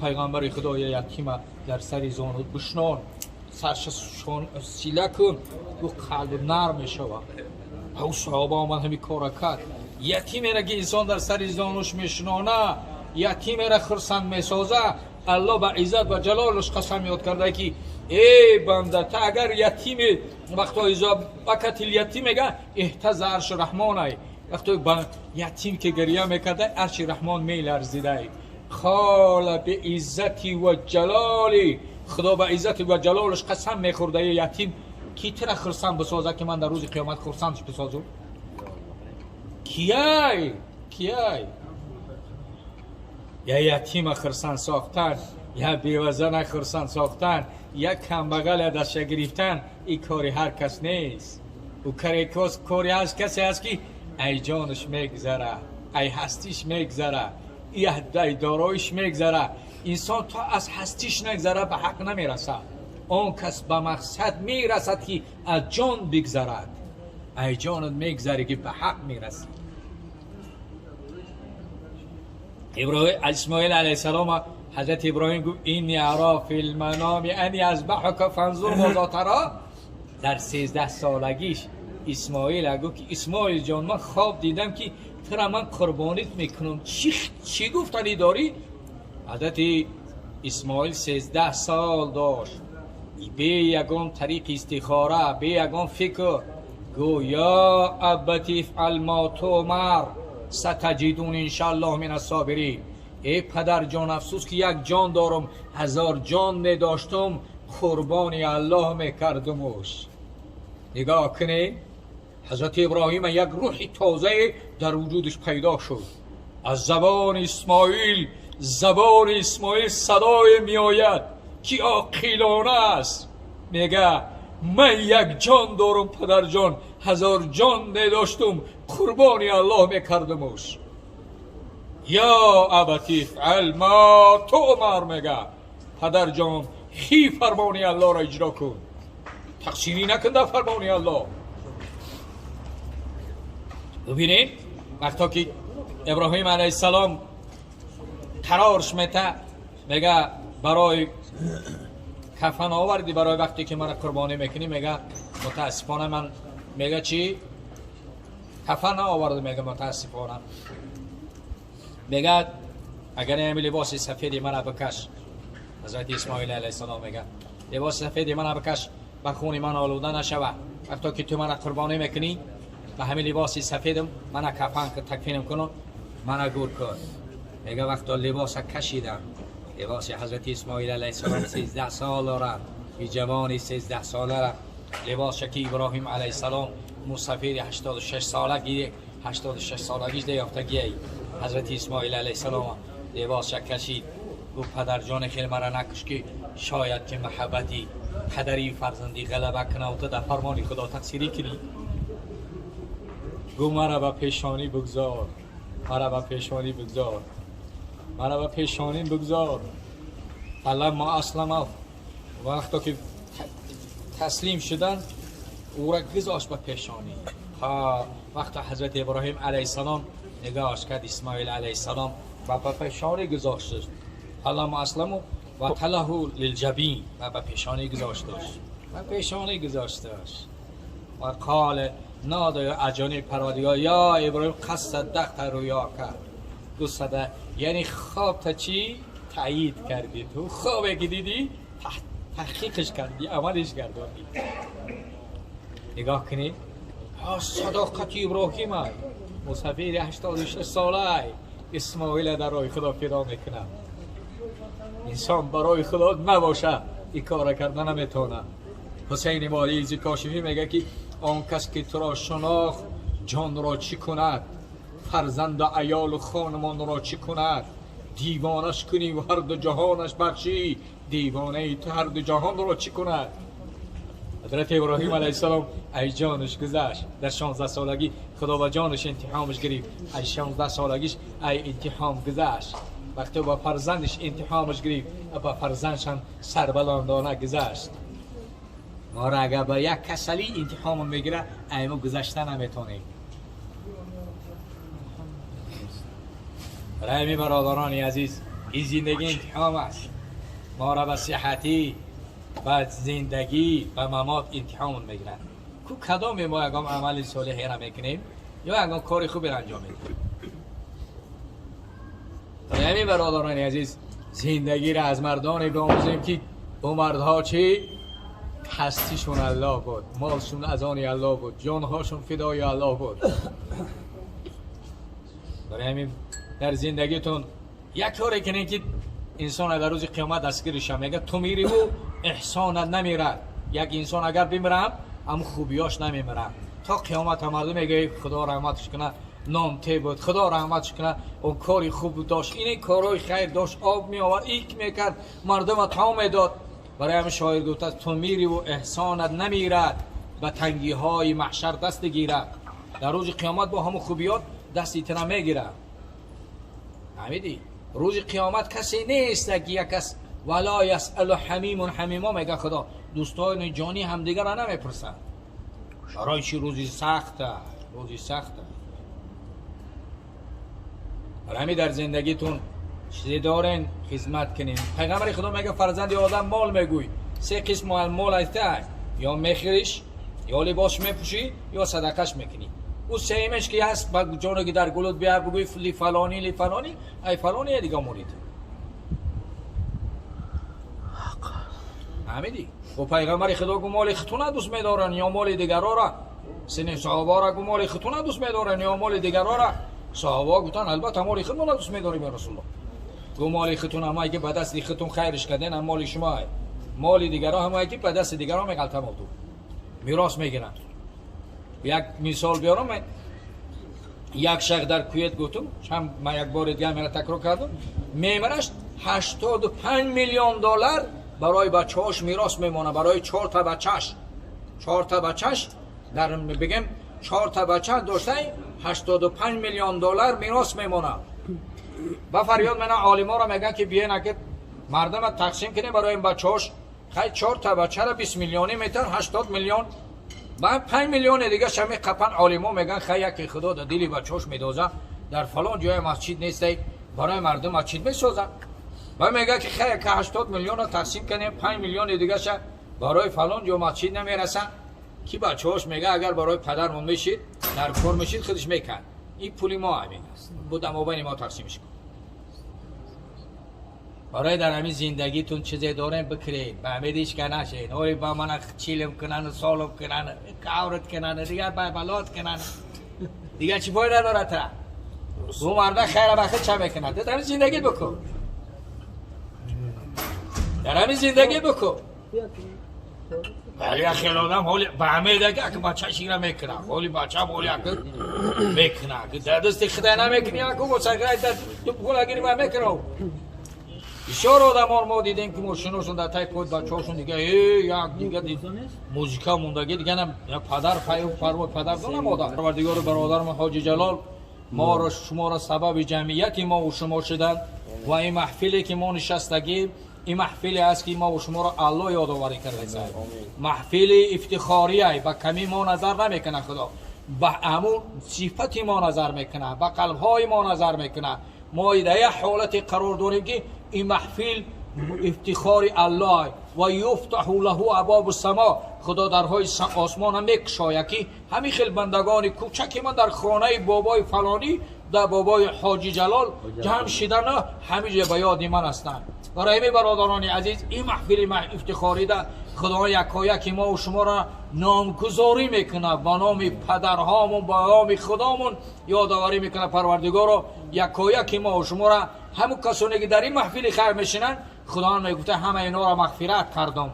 Пайғамбари Худо, я ятима дар сари зону бишнон, сарша сила кун, гу қалб нарм мешавад. Ӯ саҳоба омад, ҳамин кора кард. Ятимеро ки инсон дар сари зонуш мешинона, ятимеро хурсанд месоза, Аллоҳ ба иззат ва ҷалолаш қасам ёд карда ки эй банда, та агар ятиме вақто изо бакатил ятим мега иҳтаза арши раҳмонай, вақто ятим ки гиря мекарда, арши раҳмон меларзидай. Қола бииззати ва ҷалоли, Худо ба иззати ва ҷалолаш қасам мехӯрда, ятим ки тира хурсанд бисоза, ки ман дар рӯзи қиёмат хурсандш бисозум. Кияй, кияй я ятима хурсанд сохтан, я бевазана хурсанд сохтан, я камбағала дастша гирифтан, ин кори ҳар кас нест. Ӯ кори ҳар касе аст ки ай ҷонаш мегзара, ай ҳастиш мегзара, ай дороиш мегзара. Инсон то аз ҳастиш нагзара, ба ҳақ намерасад. Он кас ба мақсад мерасад ки аз ҷон бигзарад. Ай ҷонат мегзаре ки ба ҳақ мерасӣ. Исмоил алайҳиссалом, ҳазрати Иброҳим гуфт: инни ара фил маноми ани азбаҳука фанзур мозо тара. Дар 13 солагиш Исмоил гуфт ки Исмоил ҷон, ман хоб дидам ки тура ман қурбонит мекунам, чӣ гуфтанӣ дорӣ? Ҳазрати Исмоил 13 сол дошт, бе ягон тариқи истихора, бе ягон фикр гӯ: ё абати ифъал мо тумар сатаҷидун иншааллоҳ мин ассобирин. Эй падарҷон, афсӯс ки як ҷон дорам, ҳазор ҷон медоштум, қурбони Аллоҳ мекардумуш. Нигоҳ кунед, ҳазрати Иброҳима як рӯҳи тозае дар вуҷудаш пайдо шуд. Аз забони Исмоил, забони Исмоил садое меояд ки оқилона аст. Мега: ман як ҷон дорам, падарҷон, ҳазор ҷон медоштум, қурбони Аллоҳ мекардумуш. Ё абати ифъал мо туъмар, мега падарҷон, хи фармони Аллоҳро иҷро кун, тақсирӣ накун дар фармони Аллоҳ. Бубинед, вақто ки Иброҳим алайҳиссалом қарорш мета, мега барои кафан овардӣ, барои вақте ки мана қурбонӣ мекунӣ? Мега мутаассифона ман, мега чӣ кафан наоварда, мега мутаассифона. Мега агар ҳами либоси сафеди мана бикаш. Ҳазрати Исмоил алайҳиссалом мега либоси сафеди мана бикаш, ба хуни ман олуда нашава. Вақто ки ту мана қурбонӣ мекунӣ, ба ҳами либоси сафедам мана кафан такфинам куну мана гур кун. Мега вақто либоса кашидам, либоси ҳазрати Исмоил алайҳиссалом 13 сол дорад, и ҷавони 13 солара либоса ки Иброҳим алайҳиссалом мусафири 86 солаги, 86 солагиш деёфтагиай ҳазрати Исмоил алайҳиссалом либоса кашид, гуфт падарҷони хел мара накуш, ки шояд ки маҳаббати падари фарзандӣ ғалаба кунав, ту дар фармони Худо тақсирӣ кунӣ. Гу мара ба пешонӣ бигзор, мара ба пешонӣ бигзор, мара ба пешонӣ бигзор. Фаламма аслама, вақто ки таслим шудан, ӯра гузошт ба пешонӣ. Вақто ҳазрати Иброҳим алайҳиссалом нигоҳш кард, Исмоил алайҳиссалом ба пешонӣ гузошташ. Фаламма асламу ва талаҳу лилҷабин, ва ба пешонӣ гузошташ, ба пешонӣ гузошташ. Ва қол нада аз ҷониби Парвардигор: ё Иброҳим, қад саддақта рӯёка. Гусада, яъне хоб та чӣ таъйид кардӣ, ту хобе ки дидӣ таҳқиқш кардӣ, амалиш гардонӣ. Нигоҳ кунед, садоқати Иброҳим ай, мусафири 86 солай Исмоила дар роҳи Худо фидо мекунад. Инсон барои Худо набошад, ин кора карда наметавонад. Ҳусайни Молизи Кошифӣ мега ки он кас ки туро шинохт, ҷонро чӣ кунад, фарзанду аёлу хонамонро чӣ кунад? Девонаш кунӣ ва ҳарду ҷаҳонаш бахшӣ, девонаи ту ҳарду ҷаҳонро чӣ кунад? Ҳазрати Иброҳим алайҳиссалом ай ҷонаш гузашт. Дар 16 солагӣ Худо ба ҷонаш интиҳомаш гирифт. Ай 16 солагиш ай интиҳом гузашт. Вақте ба фарзандиш интиҳомаш гирифт, ба фарзандшам сарбаландона гузашт. Моро агар ба як касалӣ интиҳомо мегирад, ай мо гузашта наметонем. Райми бародарони азиз, Ин зиндагӣ имтиҳон аст. Моро ба сиҳатӣ, ба зиндагӣ, ба мамот имтиҳон мегиранд. Ку кадоме мо ягон амали солиҳеро мекунем ё ягон кори хуберо анҷом медиҳем? Ҳамин бародарони азиз, зиндагиро аз мардоне биомӯзем, ки ӯ мардҳо чӣ? Ҳастишон Аллоҳ буд, молшон аз они Аллоҳ буд, ҷонҳошон фидои Аллоҳ буд. Барои ҳамин дар зиндагитон як коре кунед, ки инсон дар рӯзи қиёмат дастгириш мегӯяд: ту мириву эҳсонат намирад. Як инсон агар бимирам, ҳам хубиёш намемирад. То қиёмат мардум мегӯяд: Худо раҳматш кунад, ном те буд, Худо раҳматш кунад, ӯ кори хуб дошт, ин корҳои хайр дошт, об меовард, ик мекард, мардума таом медод. Барои ҳамин шоир гуфтааст: ту мириву эҳсонат намирад, ба тангиҳои маҳшар даст гирад. Дар рӯзи қиёмат бо ҳамон хубиёт дасти тира мегирад. Фаҳмидӣ? Рӯзи қиёмат касе нест, ки як кас ولا يسأل حميم حميما. Мега Худо, дӯстони ҷонӣ ҳамдигарро намепурсанд. Барои чӣ? Рӯзи сахта, рӯзи сахта. Барои ҳамин дар зиндагитон чизе дорен, хизмат кунем. Пайғамбари Худо мега: фарзанди одам, мол мегӯй, се қисм мол айта: ё мехӯриш, ё либос мепӯшӣ, ё садақаш мекунӣ. Ӯ сеюмеш ки ҳаст, ба ҷоне ки дар гулут бия, бигӯй ли фалонӣ, ли фалонӣ, ай фалонӣ дига молит. Фаҳмидӣ? Бо пайғамбари Худо гу: моли хутуна дӯст медоранд ё моли дигарора? Сини саҳобаро гу: моли хутуна дӯст медоранд ё моли дигарора? Саҳоба гуфтанд: албатта, моли худмона дӯст медорем, ё Расулуллоҳ. Гу: моли хутун ҳамае ки ба дасти хутун хайриш карден, ҳам моли шумо, моли дигаро ҳамае ки ба дасти дигаро меғалтам, ту мерос мегиранд. Як мисол биёрам. Як шахс дар Кувет, гуфтум, чанд ман як бори дига мера такрор кардам, мемираш, 85 миллион доллар барои бачаҳош мерос мемонад, барои чорта бачаш. Чорта бачаш, дар бигем, чорта бача дошта, 85 миллион доллар мерос мемонад. Ба фарёд мена олиморо мегӯянд, ки биёен, аки мардама тақсим кунем барои ин бачаҳош. Хай, чорта бачаро 20 миллионӣ метан, 80 миллион, ба 5 миллиони дига шами қапан. Олимо мегӯянд: хай, яке Худо дар дили бачаҳош медоза, дар фалон ҷоя масҷид нестай, барои мардум масҷид месозад. Ва мегӯяд, ки хай, ка 80 миллионро тақсим кунем, 5 миллиони дигаша барои фалон ҷо масҷид намерасанд, ки бачаҳош мега: агар барои падармон мешид, дар кор мешид, худаш мекард, ин пули мо ҳамин аст, буда мобайни мо тақсимш кун. Барои дар ҳамин зиндагитон чизе дорем, бикиред, ба ҳамед ҳеч ка нашед. Ой, ба мана чилм кунанд, солм кунанд, каврат кунанд, дигар балот кунанд, дигар чӣ фоида дорад? Та ӯ марда хайра ба худ ча мекунад? Дар ҳамин зиндагӣ бикун, дар ҳамин зиндагӣ бикун. Вале хеле одам ҳоли ба ҳамеда, ки ака бача шира мекунад, ҳоли бача ҳоли ака мекунад, дар дасти хидай намекунӣ, аку босагай ту пул агири ва мекунад. Бисёр одамон мо дидем, ки мошиношон дар тай пой, бачаҳошон дига як дига музика мондаги, дига на падар парво падар дона модар. Парвардигору бародарам Ҳоҷи Ҷалол моро, шуморо сабаби ҷамъияти мо шумо шуданд ва ин маҳфиле ки мо нишастагӣ, ин маҳфиле аст, ки мо шуморо Аллоҳ ёдоварӣ кардааст, маҳфили ифтихория. Ба камӣ мо назар намекунад Худо, ба ҳамун сифати мо назар мекунад, ба қалбҳои мо назар мекунад. Мо дар як ҳолате қарор дорем, ки ин маҳфил ифтихори Аллоҳ ва يفتح له أبواب السماء. Худо дарҳои осмона мекушояд, ки ҳамин хел бандагони кӯчаки ман дар хонаи бобои фалонӣ, дар бобои Ҳоҷи Ҷалол ҷамъ шидана, ҳамин ҷо ба ёди ман ҳастанд. Барои ҳамин, бародарони азиз, ин маҳфили ифтихорида Худо якояки мо шуморо номгузорӣ мекунад, ба номи падарҳомон, ба номи худомон ёдоварӣ мекунад. Парвардигоро, якояки мо шуморо, ҳамун касоне ки дар ин маҳфили хайр мешинанд, Худованд мегуфта: ҳама инҳоро мағфират кардам.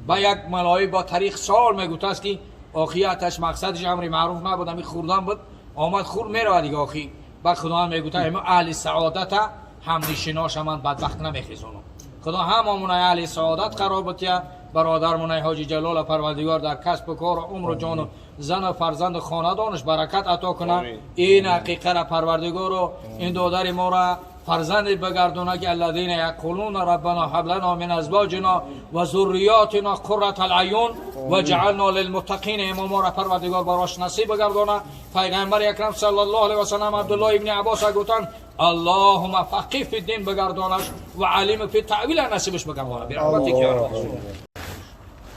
Ба як малоик бо тариқ савол мегуфтааст, ки охияташ мақсадаш амри маъруф набуд, ами хӯрдан буд, омад хӯр, меравад дига охи. Ба Худованд мегуфта: ҳама аҳли саодата ҳамнишиноша ман бадбахт намехезонам. Худо ҳамамон аҳли саодат қарор бутия. Бародармон Ҳоҷи Ҷалола Парвардигор дар касбу кору умру ҷону зану фарзанду хонадонаш баракат ато кунад. Ин ҳақиқара, Парвардигоро, ин додари моро фарзанде бигардона, ки الذين يقولون ربنا هب لنا من ازواجنا وذرياتنا قرة اعين واجعلنا للمتقين اماما را پروردگار براش نصیب بگردانه. پیغمبر اکرم صلی الله علیه و سلم عبدالله ابن عباس گفتند: اللهم فقیه فی الدین بگردانش و عالم فی تأویل نصیبش بگردانه برحمتک یا رب.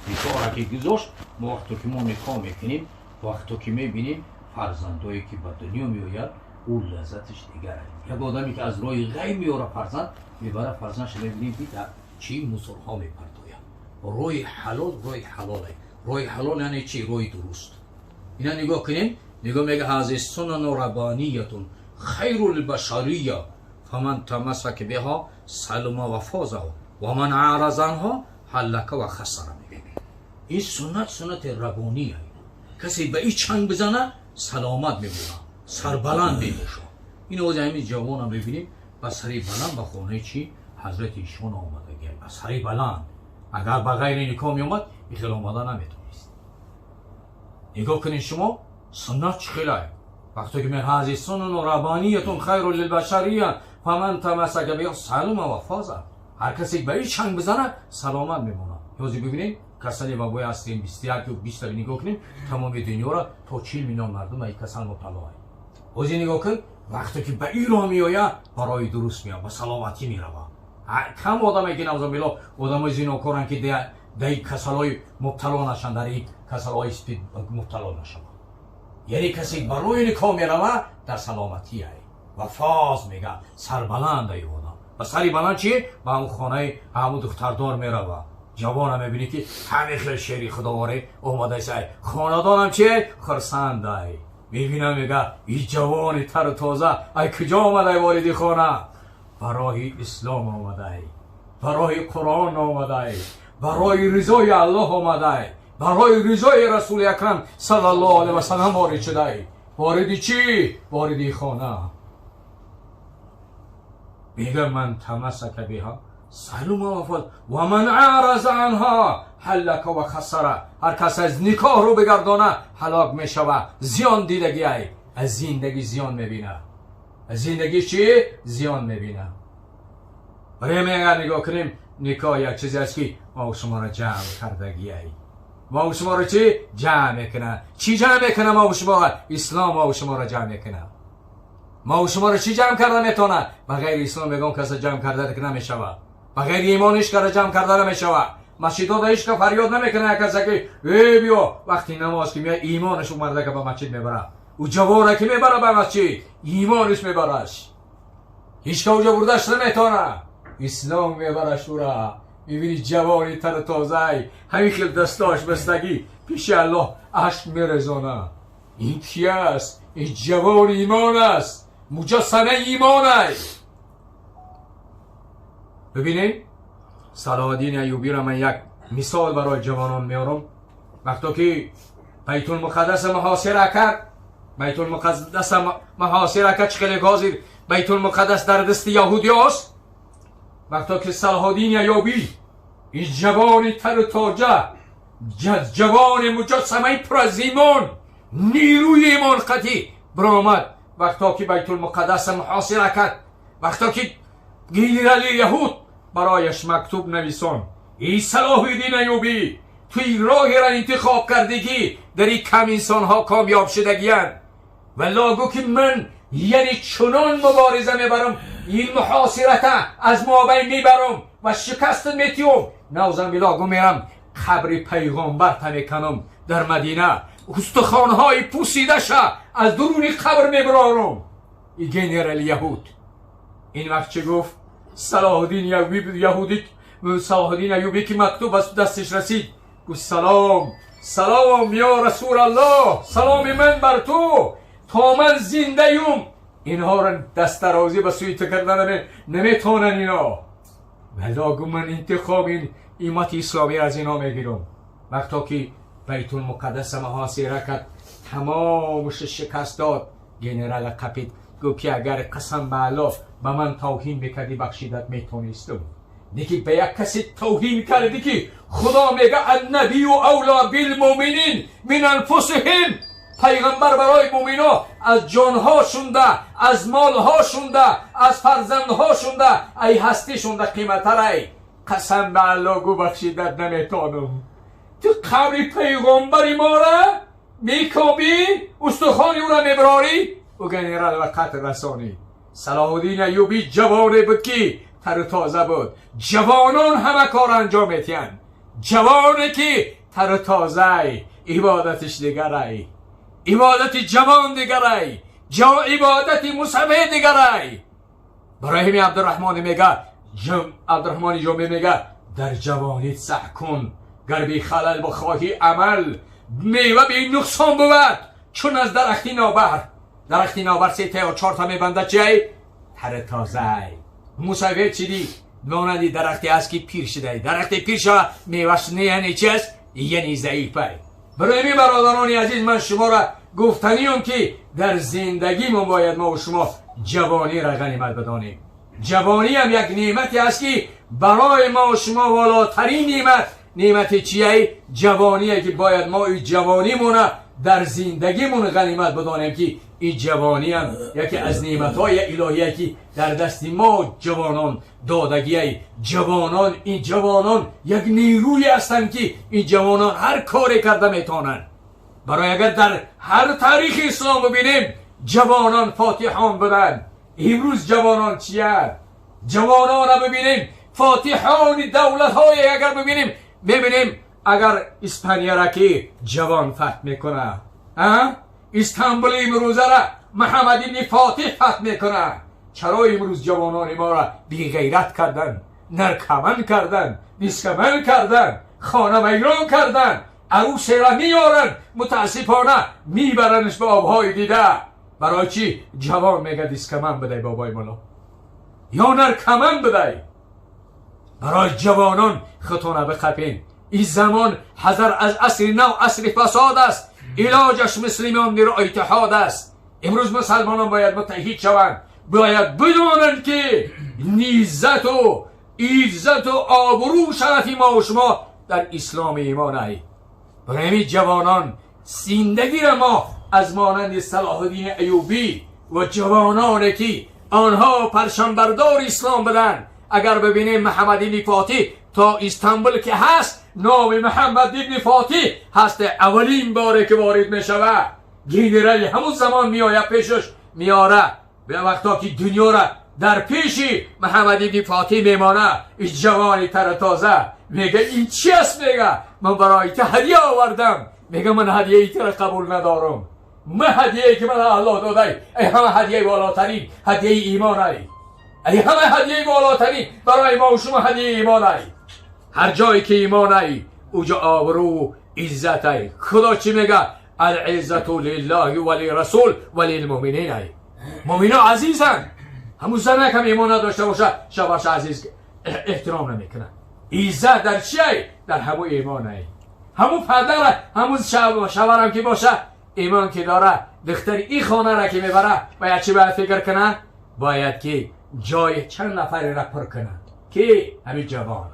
Никоҳро ки гузошт, мо вақто ки мо никоҳ мекунем, вақто ки мебинем фарзандое ки ба дунё меояд, ӯ лаззаташ дигар. Як одаме ки аз роҳи ғайб меёра, фарзанд мебара, фарзандша мебинем, ки дар чӣ мусорҳо мепартояд. Роҳи ҳалол, роҳи ҳалоле, роҳи ҳалол яъне чӣ? Роҳи дуруст. Ина нигоҳ кунем, нигоҳ мега: هذه سنن ربانية خير البشرية فمن تمسك بها سلم وفاز ومن أعرض عنها هلك وخسر. میگه این سنت، سنت ربانیه. کسی به این چنگ بزنه، سلامت میمونه، سربلند میباشه. این از همین جوان هم ببینیم، با سری بلند به خانه چی؟ حضرت ایشون آمده، با سری بلند. اگر به غیر نکاح میومد، این خیلی آمده نمیتونست. نگاه کنید شما، سنت چی خیلی. وقتی که من هذه سنن ربانية خير للبشرية فمن تمسك بها سلم وفاز. هر کسی به این چنگ بزنه، سلامت میمونه. یازی ببینید، کسانی وبای هستیم 21 و 20. نگاه کنیم، تمام دنیا را تا 40 میلیون مردم این کسان مبتلا هست. ҳозир нигоҳ кун، вақте ки ба ин роҳ меояд، барои дуруст меояд, ба саломатӣ меравад. Кам одаме ки, наузубилло, одамои зинокоранд ки дар ин касалҳои мубтало нашанд, дар ин касалҳои спид мубтало нашаванд. Яъне касе барои никоҳ меравад, дар саломатие ва فاز мега, сарбаланда. Одам ба сари баланд чи ба ҳамун хонаи ҳамун духтардор меравад. Ҷавона мебинӣ, ки ҳамин хел шери худоворе омадасай, хонадонам чи хурсандай. Мебинам, мега: и ҷавони тару тоза ай куҷо омадай вориди хона? Ба роҳи ислом омадай, ба роҳи Қуръон омадай, барои ризои Аллоҳ омадай, барои ризои Расули Акрам صلى الله عليه وسلم ворид шудай. Вориди чӣ? Вориди хона. Мега: من تمسك بها سلم وفاز ومن أعرض عنها هلك وخسر. Ҳар кас аз никоҳ рӯ бигардона، ҳалок мешава، зиён дидагӣ ай، аз зиндагӣ зиён мебина. Аз зиндагӣ чӣ зиён мебина? Барои агар нигоҳ кунем، никоҳ як чизе аст ки мо шуморо ҷамъ кардагӣ ай. Мо шуморо чӣ ҷамъ мекуна? Чӣ ҷамъ мекуна мо шуморо? Ислом мо шуморо ҷамъ мекуна. Мо шуморо чӣ ҷамъ карда метавонад? Ба ғайри ислом ягон каса ҷамъ карда намешавад. Ба ғайри имон ҳеч кара ҷамъ карда намешавад. Масҷидода ҳеч ка фарёд намекунад як каса ки: «Э, биё!» Вақти намоз ки меяд، имонаш ӯ мардака ба масҷид мебарад. Ӯ ҷавора ки мебара ба масҷид، имонаш мебараш. Ҳеч ка уҷо бурдаш наметавонад، ислом мебараш ӯра. Мебини، ҷавони тару тозай ҳамин хел дастош бастагӣ، пеши Аллоҳ ашк мерезона. Ин ки аст? Ин ҷавони имон аст، муҷассамаи имонай. Бибинед، Салоҳиддини Аюбиро ман як мисол барои ҷавонон меорам. Вақто ки Байтулмуқаддаса муҳосира кард، Байтулмуқаддаса муҳосира кард، чӣ хеле ҳозир Байтулмуқаддас дар дасти яҳудиёст. Вақто ки Салоҳиддини Аюбӣ، ин ҷавони тару тоза، ҷавони муҷассамаи пур аз имон، нерӯи имон қатӣ биромад، вақто ки Байтулмуқаддаса муҳосира кард، вақто ки генерали яҳуд барояш мактуб нависон: «Эй Салоҳиддин Аюбӣ، ту ин роҳеро интихоб кардӣ ки дар ин кам инсонҳо комёб шудагиянд. Валло гӯ ки ман яъне чунон мубориза мебарам، ин муҳосирата аз мобайн мебарам ва шикаст метиём. Наузубилло гӯ، мерам қабри пайғомбар меканам дар Мадина، устухонҳои пусидаша аз дуруни қабр мебарорам». И генерали яҳуд ин вақт чӣ гуфт? Салоҳуддин яҳудӣ، Салоҳуддин Аюбӣ ки мактуб аз дасташ расид، гуфт: «Салом، салом، يا رسول الله، саломи ман бар ту. То ман зиндаюм، инҳоро дастдарозӣ ба сӯи ту карда наметавонанд ино. Валло гу، ман интиқом ин имати исломӣ аз ино мегирам». Вақто ки Байтулмуқаддаса муҳосира кард، тамомаш шикаст дод، генерала қапид، гуфт ки: «Агар، қасам ба Аллоҳ، ба ман тавҳин мекардӣ، бахшидат метонистам. Лекин ба як касе тавҳин кардӣ ки Худо мега: النبي أولى بالمؤمنين من أنفسهم. Пайғамбар барои мӯмино аз ҷонҳошунда، аз молҳошунда، аз фарзандҳошунда، ай ҳастишунда қиматтарай. Қасам ба Аллоҳ гӯ، бахшидат наметонам. Ту қабри пайғомбари мора мекобӣ، устухони ӯра мебарорӣ». Ӯ генерал ба қатл расонӣ. Салоҳуддин Аюбӣ ҷавоне буд, ки тару тоза буд. Ҷавонон ҳама кор анҷом метиҳанд. Ҷавоне ки тару тозай, ибодатиш дигарай, ибодати ҷавон дигарай, ибодати мусафед дигарай. Барои ҳамин Абдураҳмони мега, Абдураҳмони Ҷомӣ мега: дар ҷавонит саъй кун, гар би халал бихоҳӣ амал, мева би нуқсон бувад, чун аз дарахти нобар. Дарахти нобар сета ё чорта мебандад, чиай? Тари тозай. Мусафед чиди монанди дарахте аст, ки пир шудай. Дарахте пир шава, меваш не, яъне чи аст? Яъне заифай. Барои ҳамин, бародарони азиз, ман шуморо гуфтаниём, ки дар зиндагимон бояд мо шумо ҷавониро ғанимат бидонем. Ҷавониам як неъмате аст, ки барои мо шумо волотарин неъмат, неъмати чияй? Ҷавоние, ки бояд мо и ҷавонимона дар зиндагимон ғанимат бидонем, ки ин ҷавониам яке аз неъматҳои илоҳие, ки дар дасти мо ҷавонон додагиай. Ҷавонон, ин ҷавонон як нерӯе ҳастанд, ки ин ҷавонон ҳар коре карда метавонанд. Барои агар дар ҳар таърихи ислом бибинем, ҷавонон фотиҳон буданд. Имрӯз ҷавонон чиянд? Ҷавононро бибинем, фотиҳони давлатҳое агар бибинем, мебинем, агар Испанияра ки ҷавон фатҳ мекунад, Истанбули имрӯзара Муҳаммад ибни Фотиҳ фатҳ мекунад. Чаро имрӯз ҷавонони моро беғайрат карданд, наркоман карданд, дискоман карданд, хона вайрон карданд? Арӯсеро меоранд, мутаассифона, мебаранаш ба обҳои дида. Барои чӣ? Ҷавон мега: дискоман бидай, бобои мулло, ё наркоман бидай. Барои ҷавонон худтона биқапен. Ин замон ҳазар аз асри нав, асри фасод аст, илоҷаш муслимонро иттиҳод аст. Имрӯз мусалмонон бояд муттаҳид шаванд, бояд бидонанд, ки низзату иззату обрӯ, шарафи мо шумо дар исломи имон ай. Барои ҳамин, ҷавонон, зиндагиро мо аз монанди Салоҳуддини Аюбӣ ва ҷавононе, ки онҳо парчамбардори ислом буданд, агар бибинем, Муҳаммад ибни Фотиҳ то Истанбул ки ҳаст, номи Муҳаммад ибни Фотиҳ ҳаст. Аввалин боре ки ворид мешавад, генерали ҳамун замон меояд, пешаш меора. Ба вақто ки дунёра дар пеши Муҳаммад ибни Фотиҳ мемона, ин ҷавони тару тоза мега: ин чи аст? Мега: ман барои ту ҳадия овардам. Мега: ман ҳадияи туро қабул надорам. Ман ҳадияе ки ман Аллоҳ додай, ай ҳама ҳадияи волотарин ҳадияи имон ай. Ай ҳама ҳадияи волотарин барои мо шумо ҳадияи имон ай. Ҳар ҷое ки имон ай, уҷо обрӯ, иззат ай. Худо чӣ мега? العزة لله وللرسول وللمؤمنين ай. Мумино азизанд. Ҳамун занак ҳам имон надошта боша, шавҳарша азиз эҳтиром намекунад. Иззат дар чи ай? Дар ҳамун имон ай. Ҳамун падара, ҳамун шавҳарам ки боша, имон ки дора, духтари ин хонара ки мебара, бояд чӣ бояд фикр кунад? Бояд ки ҷои чанд нафареро пур кунад, ки ҳамин ҷавон,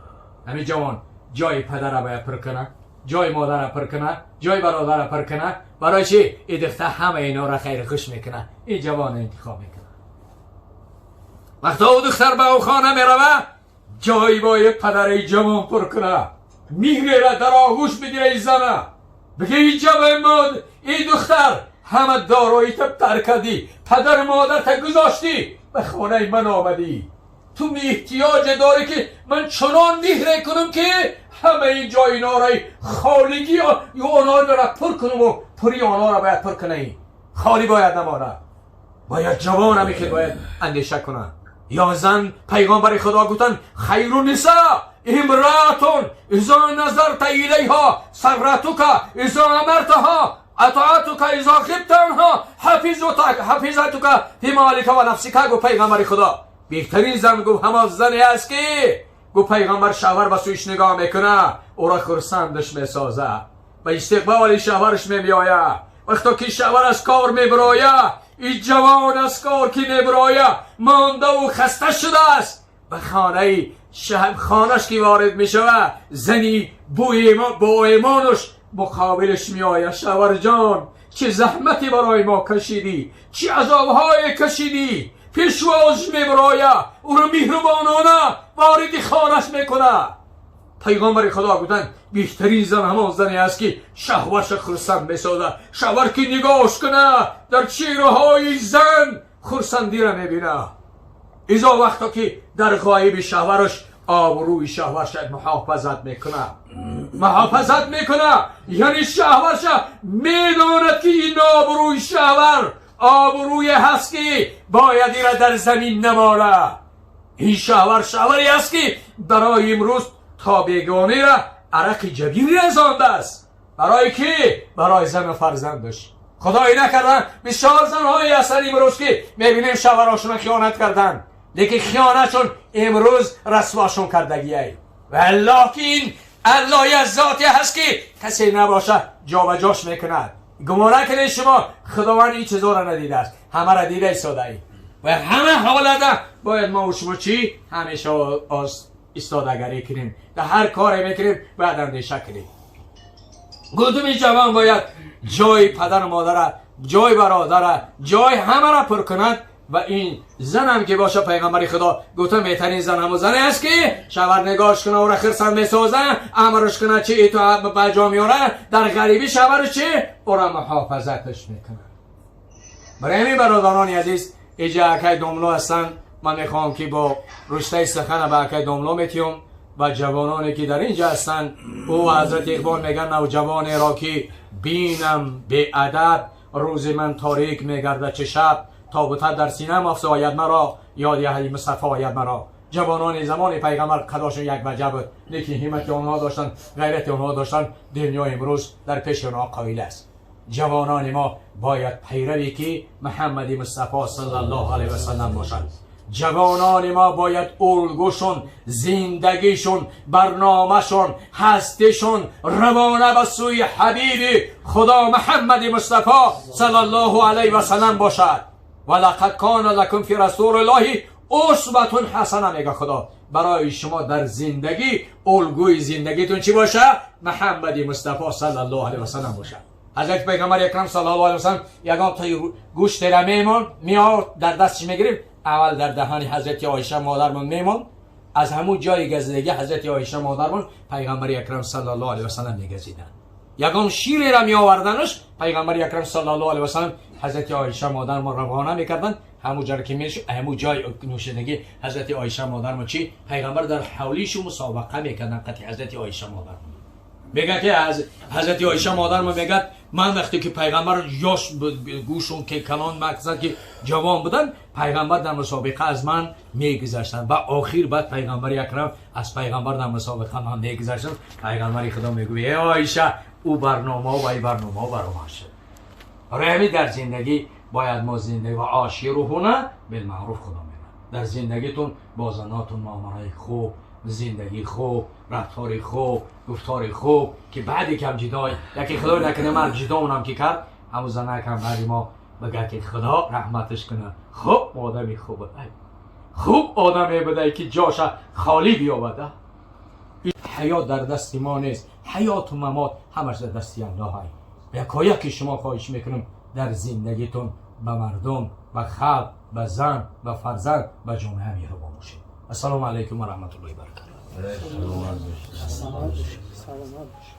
ҳамин ҷавон ҷои падара бояд пур кунад, ҷои модара пур кунад, ҷои бародара пур кунад. Барои чи? И духтар ҳама инора хайри хуш мекунад, ин ҷавон интихоб мекунад. Вақто ӯ духтар ба ӯ хона мерава, ҷои бояд падари ҷавон пур кунад, меҳрера дар оғӯш бигира и зана, биге: ин ҷавон, ин духтар, ҳама дороита тарк кардӣ, падару модарта гузоштӣ, ба хонаи ман омадӣ, ту эҳтиёҷе дорӣ, ки ман чунон меҳре кунам, ки ҳамаи ҷои нораи холигӣ онҳоро пур кунаму пури онҳоро бояд пур кунӣ, холӣ бояд намонад. Бояд ҷавон ҳаме ки бояд андеша кунад. Ё зан, пайғомбари Худо гуфтанд: خير النساء امرأة إذا نظرت إليها سرتك، إذا أمرتها أطاعتك، إذا غبت عنها حفظتك في مالك ونفسك. گفت پیغمبر خدا بهترین زن، گفت، همان زنی است که، گفت پیغمبر، شوهر به سویش نگاه میکنه، او را خرسندش میسازه و استقبال شوهرش میآید. وقتا که شوهر از کار میبراید، این جوان از کار که میبراید، مانده و خسته شده است، به خانه خانش که وارد میشود، زنی با ایمانش مقابلش میآید: شوهر جان، چه زحمتی برای ما کشیدی، چه عذابهای کشیدی. پیشواز میبراید، او را مهربانانه وارد خانش میکنه. پیغمبر خدا گفتن بهترین زن همان زنی است که شوهرش خرسند میسازه. شوهر که نگاهش کنه، در چهره های زن خرسندی را میبینه. Изо вақто ки дар ғоиби шавҳараш обрӯи шавҳарша муҳофазат мекуна, муҳофазат мекуна, яъне шавҳарша медонад, ки ин обрӯи шавҳар обрӯе ҳаст, ки бояд ира дар замин намола. Ин шавҳар шавҳаре аст, ки барои имрӯз то бегонера арақи ҷабин резондааст. Барои ки? Барои зану фарзандаш. Худое накарда, бисёр занҳое ҳастанд имрӯз, ки мебинем, шавҳарошона хиёнат карданд, лекин хиёнатшон имрӯз расвошон кардагиай. Валлоҳ, ки ин Аллоҳи аз зоте ҳаст, ки касе набоша, ҷобаҷош мекунад. Гумон накунед шумо, Худованд ин чизоро надидааст, ҳамаро дида истодаи. Ва ҳама ҳолата бояд мо шумо чӣ? Ҳамеша истодагарӣ кунем. Дар ҳар коре мекунем, бояд андеша кунем. Гудуми ҷавон бояд ҷои падару модара, ҷои бародара, ҷои ҳамаро пур кунад. Ва ин занам ки боша, пайғамбари Худо гуфта, беҳтарин зан ҳамун зане аст, ки шавҳар нигоҳш куна, ӯра хирсанд месоза, амрш куна, чи итоат ба ҷо меёра, дар ғарибӣ шавҳарш чи ӯра муҳофазаташ мекунад. Барои ҳамин, бародарони азиз, иҷа акай домло ҳастанд. Ман мехоҳам, ки бо руштаи сухана ба акай домло метиём ва ҷавононе, ки дар ин ҷа ҳастанд. Ӯ ҳазрати Иқбол мегӯяд: «Навҷавонеро ки бинам беадаб, рӯзи ман торик мегардад чӣ шаб, тобу таб дар синам афзояд маро, ёди аҳли Мустафо ояд маро». Ҷавонони замони пайғамбар қадошон як ваҷа буд, лекин ҳиммати онҳо доштанд, ғайрати онҳо доштанд, дунё имрӯз дар пеши онҳо қоил аст. Ҷавонони мо бояд пайрави ки Муҳаммади Мустафо саллаллоҳу алайҳи васаллам бошанд. Ҷавонони мо бояд улгӯшон, зиндагишон, барномашон, ҳастишон равона ба сӯи ҳабиби Худо Муҳаммади Мустафо саллаллоҳу алайҳи васаллам бошад. «Ва лақад кана лакум фи расулиллоҳи усватун ҳасана», мега Худо, барои шумо дар зиндагӣ улгӯи зиндагитон чӣ боша? Муҳаммади Мустафо саллаллоҳу алайҳи васаллам бошад. Ҳазрати пайғамбари акрам саллаллоҳу алайҳи васаллам ягон тои гӯштера мемон меовард, дар дастش мегирифт, аввал дар даҳани ҳазрати Оиша модармон мемонд. Аз ҳамун ҷои газидагӣ ҳазрати Оиша модармон пайғамбари акрам саллаллоҳу алайҳи васаллам мегазиданд. Ягон ширера меоварданаш, пайғамбари акрам саллаллоҳу алайҳи васаллам ҳазрати Оиша модармон равона мекарданд. Ҳамун ҷаро ки мешуд, ҳамун ҷои нӯшидагӣ ҳазрати Оиша модармон чӣ? Пайғамбар дар ҳавлишу мусобақа мекарданд қати ҳазрати Оиша модармон. Мегӯяд, ки ҳазрати Оиша модармон мегӯяд: «Ман вақте ки пайғамбар ёш гӯшон ки калон, мақсад ки ҷавон буданд, пайғамбар дар мусобиқа аз ман мегузаштанд ва охир баъд пайғамбари акрам аз пайғамбар дар мусобиқа ман мегузаштам. Пайғамбари Худо мегӯяд: эй Оиша, ӯ барномао ва ин барномао баромад шуд». Барои ҳамин дар зиндагӣ бояд мо зиндагӣ ва ошируҳуна билмаъруф, Худо мегӯяд, дар зиндагитон бо занотон муомалаи хуб, зиндагии хуб, рафтори хуб, гуфтори хуб, ки баъде кам ҷидой яке, Худо накунад, мард ҷидоунам ки кард, ҳамун занакам баъди мо бигӯяд, ки Худо раҳматаш кунад, хуб одами хуб будай, хуб одаме будай, ки ҷоша холӣ биёбада. Ҳаёт дар дасти мо нест, ҳаёту мамот ҳамаш дар дасти Аллоҳ. Якояки шумо хоҳиш мекунам, дар зиндагитон ба мардум, ба халқ, ба зан, ба фарзанд, ба ҷомеа меҳрубон бошед. Ассалому алайкум ва раҳматуллоҳи баракату. Саломат бошед, саломат бошед.